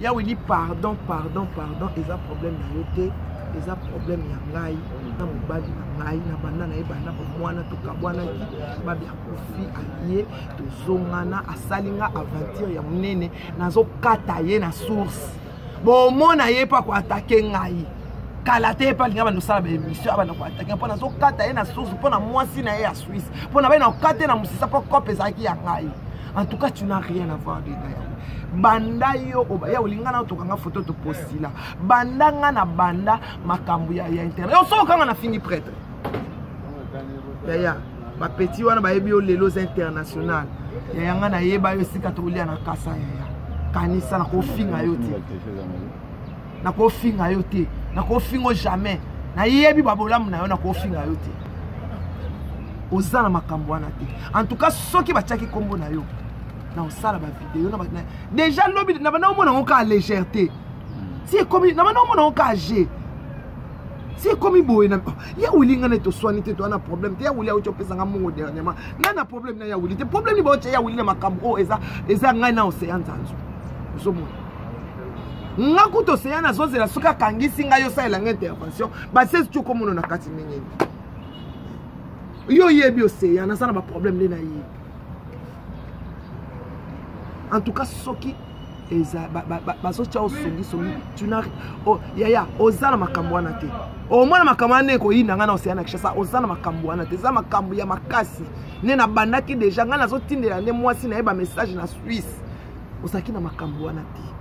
Ya Willy, pardon, pardon, pardon, eza problème na yo te, eza problème ya ngai na mobali na ngai. Na banda na ye, banda bomwana, tokabwanaki, babi akufi, aye tozongana, asali nga aventure ya monene. Nazokata ye na source, bomona ye mpo akoatake ngai kala te. Epa alinga banda osala baémission, abanda koatake mpo nazokata ye na source, mpo na mwasi na ye ya Suisse, mpo na bai na okate na mosisa, mpo cope ezalaki ya ngai. En tout cas, tu n'as rien à voir dedans. Yango banda yo ya olinga na tokanga foto, topostila, banda nga na banda makambo ya internet. Yo soki okanga na fingi prêtre, yaya, bapeti wana bayebi yo. Lelo oza international, yaya. Nga nayeba yo esika tokolia na kasa, yaya. Kanisa, nakofinga yo te, nakofinga yo te, nakofingo jamais. Nayebi babolamu na yo, nakofinga yo te. Oza na makambo wana te. En tout cas, soki batiaki nkombo na yo na osala bavideo déjà lobi, na banda omona yango kaka légèreté. Si ekomi, na banda omona yango kaka g. Si ekomi boye na ya Wili, nga na toswani te, toza na problème te. Ya Wili auti opesanga mongo dernièrement, nga na problème na ya Wili te. Problème ni baotya ya Wili na makambo oyo eza ngai na Oseya Nzanzu. Ozomona nga kuta Oseya, nazozela soki akangisi ngai, osalela nga intervention basesi ti okomona na kati ndenge nini. Yo oyebi Oseya, naza na baproblème nde na ye. En tout cas, soki eza bazotya osongisongi, tu n'as, oh, yaya, oza na makambo wana te. Omona makambo wana nde ekoyinda ngai na Oseya na Kinshasa. Oza na makambo wana te, eza makambo ya makasi nde nabandaki déjà. Ngai nazotindela nde mwasi na ye bamessage na Suisse. Ozalaki na makambo wana te.